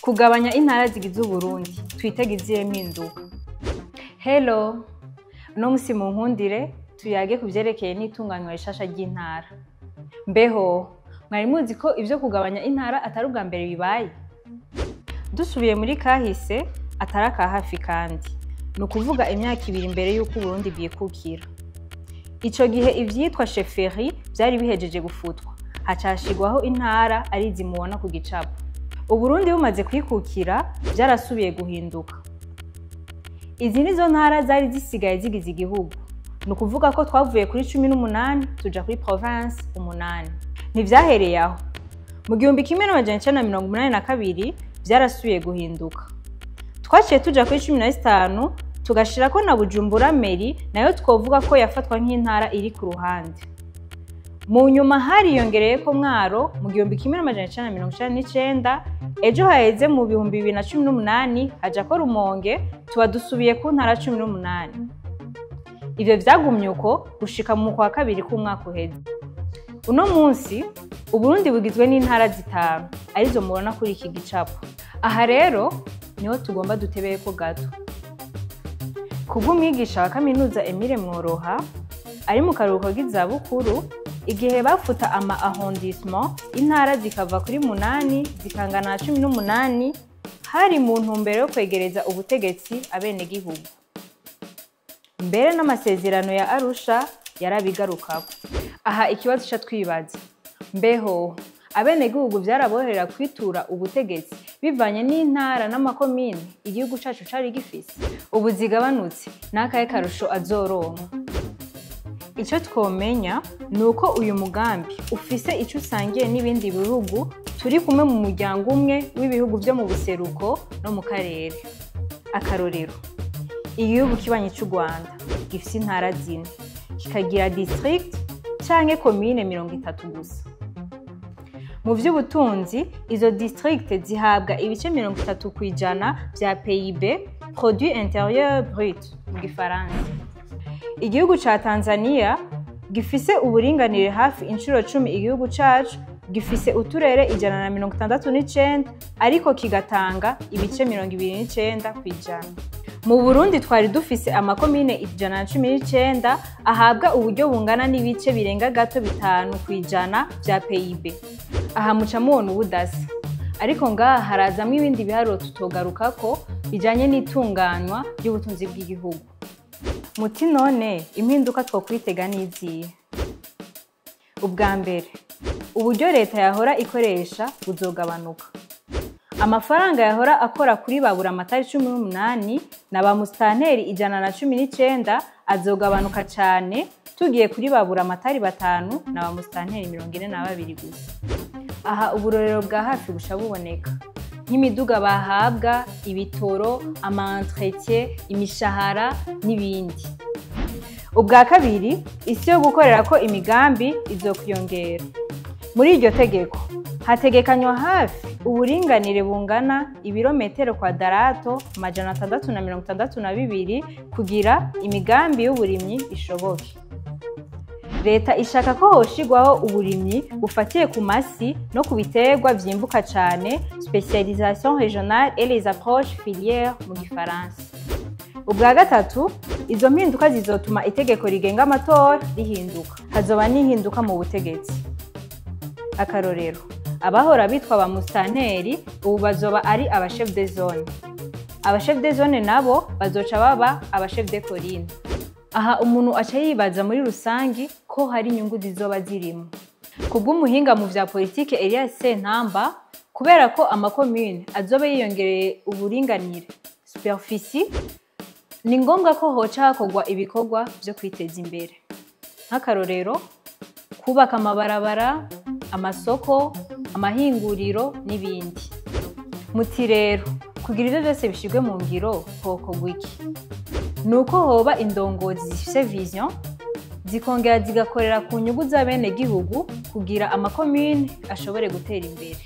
Kugabanya intara zigize Uburundi, twitege izihe mpinduka? Hello, uno musi munkundire tuyage ku vyerekeye n'itunganywa rishasha ry'intara. Mbeho, mwari muzi ko ivyo kugabanya intara atari ubwa mbere bibaye? Dusubiye muri kahise atari aka hafi kandi, ni ukuvuga imyaka 2 imbere y'uko Uburundi bwikukira. Ico gihe ivyitwa chefferie vyari bihejeje gufutwa, haca hashirwaho intara arizi mubona ku gicapo. Uburundi bumaze kwikukira vyarasubiye guhinduka. Izi nizo ntara zari zisigaye zigize igihugu. Ni ukuvuga ko twavuye kuri 18 tuja kuri province 8. Ntivyahereye aho. Mu 1982 vyarasubiye guhinduka. Twaciye tuja kuri 15 tugashirako na Bujumbura Mairie, nayo twovuga ko yafatwa nk'intara iri ku ruhande. Mu nyuma hariyongereyeko Mwaro mu 1999, ejo haheze mu 2018 hajako Rumonge, tuba dusubiye ku ntara 18. Ivyo vyagumye uko gushika mu kwa kabiri k'umwaka uheze. Uno munsi Uburundi bugizwe n'intara 5 arizo mubona kuri iki gicapo. Aha rero niho tugomba dutebeyeko gato. Kubw'umwigisha wa kaminuza Emile Mworoha ari mu karuhuko k'izabukuru, igihe bafuta ama arrondissement intara zikava kuri 8 zikangana na 18, hari mu ntumbero yo kwegereza ubutegetsi abenegihugu. Mbere n'amasezerano ya Arusha yarabigarukako. Aha ikibazo ca twibaza, mbeho abenegihugu vyarabohera kwitura ubutegetsi bivanye n'intara n'amakomine igihugu cacu cari gifise? Ubu zigabanutse n'akahe karusho azoronka? Ico twomenya ni uko uyu mugambi ufise ico usangiye n'ibindi bihugu turi kumwe mu muryango umwe w'ibihugu vyo mu buseruko no mu karere. Akarorero, igihugu kibanyi c'u Rwanda gifise intara 4, kikagira district canke komine 30 gusa. Mu vy'ubutunzi, izo district zihabwa ibice 30% vya PIB, produit intérieur brut mu gifaransa. Igihugu ca Tanzania gifise uburinganire hafi inshuro 10 igihugu cacu, gifise uturere 169 ariko kigatanga ibice 29%. Mu Burundi twari dufise amakomine 119 ahabwa uburyo bungana n'ibice birenga gato 5% vya PIB. Aha muca mubona ubudasa. Ariko ngaha harazamwo ibindi biharuro tutogarukako bijanye n'itunganywa ry'ubutunzi bw'igihugu. Muti none impinduka twokwitega n'izihe? Ubwa mbere, uburyo leta yahora ikoresha buzogabanuka. Amafaranga yahora akora kuri babura amatari 18 na ba musitanteri 119 azogabanuka cane, tugiye kuri babura amatari 5 na ba musitanteri 42 gusa. Aha uburorero bwa hafi buca buboneka nk'imiduga bahabwa, ibitoro, ama entretien, imishahara n'ibindi. Ubwa kabiri, isi yo gukorerako imigambi izokwiyongera. Muri iryo tegeko hategekanywa hafi uburinganire bungana ibirometero kwadarato 662 kugira imigambi y'uburimyi ishoboke. Leta ishaka ko hoshigwaho uburimyi bufatiye ku masi no ku biterwa vyimbuka cane, spécialisation régionale et les approches filières mu gifaransa. Ubwa gatatu, izo mpinduka zizotuma itegeko rigenga amatora rihinduka. Hazoba n'ihinduka mu butegetsi. Akarorero, abahora bitwa ba musitanteri ubu bazoba ari aba chef de zone. Aba chef de zone nabo bazoca baba aba chef de colline. Aha umuntu aca yibaza muri rusangi ko hari inyungu zizoba zirimo. Kubw'umuhinga mu vya politike Elias Sentamba, kubera ko amakomune azoba yiyongereye uburinganire superficie, ni ngombwa ko hoca hakorwa ibikorwa vyo kwiteza imbere. Nk'akarorero, kubaka amabarabara, amasoko, amahinguriro n'ibindi. Muti rero, kugira ivyo vyose bishirwe mu ngiro hokorwa iki? Nuko hoba indongozi zifise vision, zikongera zigakorera ku nyungu z'abenegihugu kugira amakomune ashobore gutera imbere.